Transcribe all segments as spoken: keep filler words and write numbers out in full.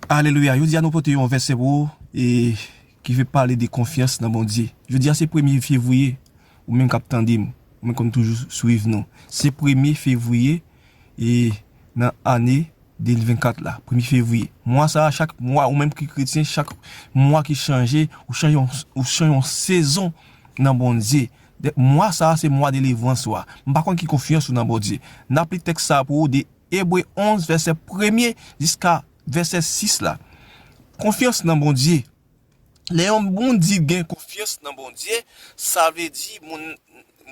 Alelouya. Jodi a nou pote yon vèsè pou ou e ki vle pale de konfyans nan Bondye. Jodi a se premye fevriye, ou menm k ap tande m, ou menm k konn toujou swiv nou. Se premye fevriye e nan ane de mil vennkat la, premye fevriye. Mwa sa a, chak mwa, ou menm ki kretyen, chak mwa ki chanje, ou chanje yon, ou chanje yon sezon nan Bondye. De- Mwa sa a, se mwa delivrans ou a. M pa konn ki konfyans ou nan Bondye. N ap li tèks sa a pou ou de Ebre onz, vèsè premye jiska vèsè sis la. Konfyans nan Bondye. Lè yon moun di gen konfyans nan Bondye, sa vle di moun,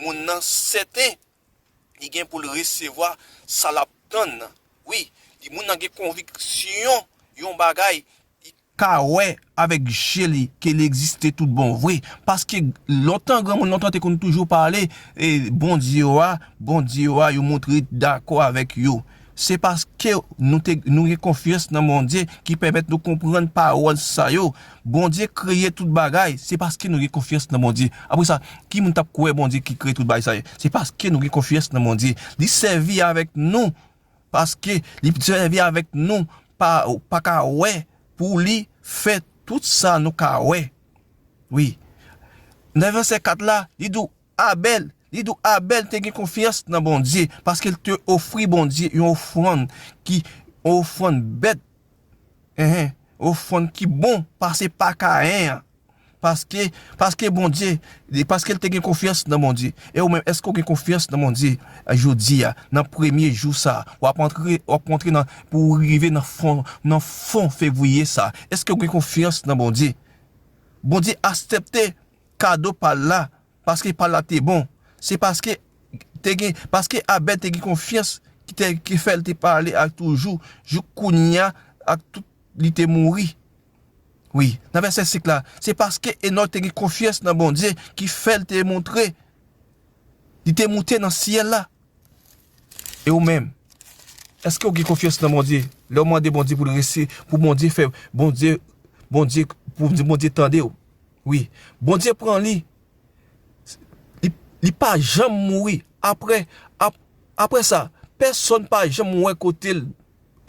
moun nan sèten li gen pou l resevwa sa l ap tann nan. Wi, li moun nan gen konviksyon yon bagay, li ka wè avèk je li ke li egziste tout bon vre. Paske lontan, granmoun lontan te konn toujou pale, e, Bondye yo a, Bondye yo a, yo montre dakò avèk yo. Se paske nou te, nou gen konfyans nan Bondye ki pèmèt nou konprann pawòl sa yo. Bondye kreye tout bagay, se paske nou gen konfyans nan Bondye. Apre sa, ki moun t ap kwè Bondye ki kreye tout bagay sa yo? Se paske nou gen konfyans nan Bondye. Li sèvi avèk nou, paske li sèvi avèk nou, pa, pa ka wè, pou li fè tout sa nou ka wè. Wi. Nan vèsè kat la, li di w Abèl, li di w Abèl te gen konfyans nan Bondye, paske l te ofri Bondye yon ofrann ki, yon ofrann bèt, enhen, ofrann ki bon pase pa Kayen an. Paske, paske Bondye, paske l te gen konfyans nan Bondye. E ou menm, èske w gen konfyans nan Bondye, eh, jodi a, nan premye jou sa a, w ap antre, w ap antre nan, pou w rive nan fon, nan fon fevriye sa a? Èske w gen konfyans nan Bondye? Bondye aksepte kado pa l la, paske pa l la te bon. Se paske te gen, paske Abèl te gen konfyans ki te, ki fè l te pale ak toujou, jouk kounye a, ak tout li te mouri. Wi, nan vèsè senk la, se paske Enòk te gen konfyans nan Bondye ki fè l te montre, li te moute nan syèl la. E ou menm, èske w gen konfyans nan Bondye? Lè w mande Bondye pou l resi, pou Bondye fè, Bondye, Bondye, pou Bondye tande w. Wi, Bondye pran li, li, li pa janm mouri. Apre, ap-, apre sa, pèsonn pa janm wè kote l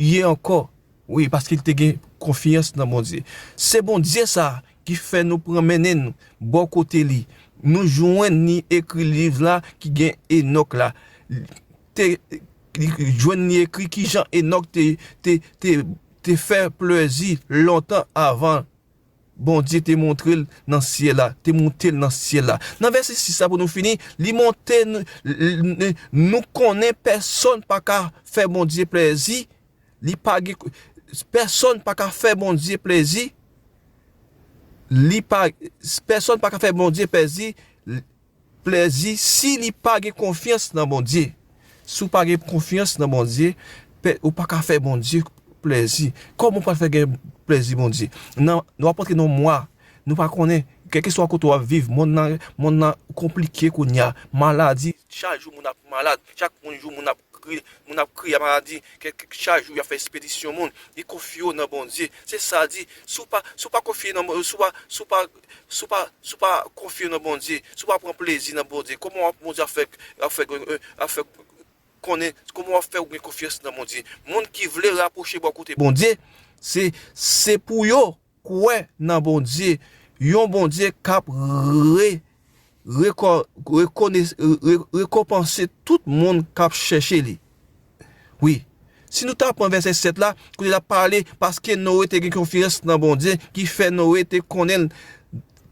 ye ankò. Wi, paske l te gen konfyans nan Bondye. Se Bondye sa a ki fè nou pran mennen nou bò kote li. Nou jwenn li ekri liv la ki gen Enòk la. Te, li jwenn li ekri kijan Enòk te, te, te, te fè plezi lontan avan Bondye te montre l nan syèl la, te moute l nan syèl la. Nan vèsè sis la, pou nou fini, li monte n-, n-, n-, nou konnen pèsonn pa ka fè Bondye plezi, li pa gen, pèsonn pa ka fè Bondye plezi, li pa, pèsonn pa ka fè Bondye plezi, plezi si li pa gen konfyans nan Bondye. Si w pa gen konfyans nan Bondye, pè, ou pa ka fè Bondye plezi. Kòman w pral fè gen plezi Bondye? Nan, nou ap antre nan yon mwa, nou pa konnen, kèlkeswa kote w ap viv, monn nan, monn nan konplike kounye a. Maladi, chak jou moun ap malad, chak moun jou moun ap kri-, moun ap kriye a maladi, kèk, kèk, chak jou y ap fè espedisyon moun. Li konfye w nan Bondye. Se sa l di, si w pa, si w pa konfye nan Bon-, si w pa, si w pa, si w pa, si w pa konfye nan Bondye, si w pa pran plezi nan Bondye, kòman w ap, Bondye ap fè, ap fè, ap fè konnen, kòman w ap fè w gen konfyans nan Bondye? Moun ki vle rapwoche bò kote Bondye, se, se pou yo kwè nan Bondye, yon Bondye k ap re-, rekò-, rekone-, re-, rekonpanse tout moun k ap chèche li. Wi. Si nou ta pran vèsè sèt la, kote l ap pale, paske Noe te gen konfyans nan Bondye, ki fè Noe te konnen l,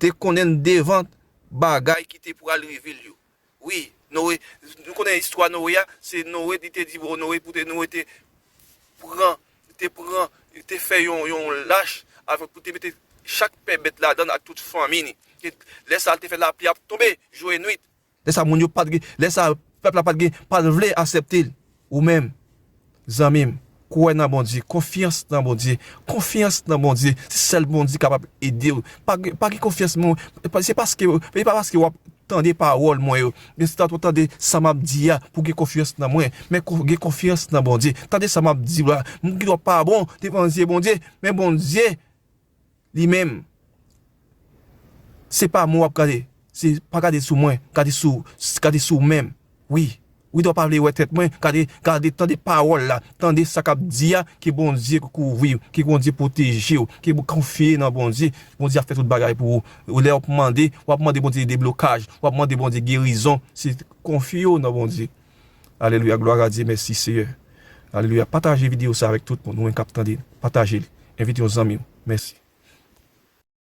te konnen l devan bagay ki te pral rive l yo. Wi, Noe, nou konnen istwa Noe a, se Noe, li te di, bon, Noe, pou te, Noe te pran, te pran, te fè yon, yon lach avèk, pou te mete chak pè bèt ladan l ak tout fanmi li. E lè sa a, l te fè lapli ap tonbe, jou e nwit. Lè sa a, moun yo pa t gen, lè sa a, pèp la pa t gen, pa t vle aksepte l. Ou menm, zanmi m, kwè nan Bondye, konfyans nan Bondye, konfyans nan Bondye, se sèl Bondye kapab ede w. Pa gen, pa gen konfyans, mon, se paske, se pa paske w ap tande pawòl mwen yo, men se w tande sa m ap di a pou gen konfyans nan mwen. Men ko-, gen konfyans nan Bondye. Tande sa m ap di w la. Moun ki di w pa bon devan zye Bondye, men Bondye li menm, se pa mwen w ap gade. Se pa gade sou mwen, gade sou, gade sou ou menm. Wi, Wi, w pa vle wè tèt mwen. Gade, gade, tande pawòl la. Tande sa k ap di a. Ke Bondye kouvri w. Ke Bondye pwoteje w. Ke w konfye nan Bondye. Bondye ap fè tout bagay pou ou. Lè w ap mande, w ap mande Bondye deblokaj. W ap mande Bondye gerizon. Se konfye w nan Bondye. Alelouya, glwa a Dye, mèsi Seyè. Alelouya, pataje videyo sa avèk tout moun, ou menm k ap tande. Pataje li. Envite yon zanmi w. Mèsi.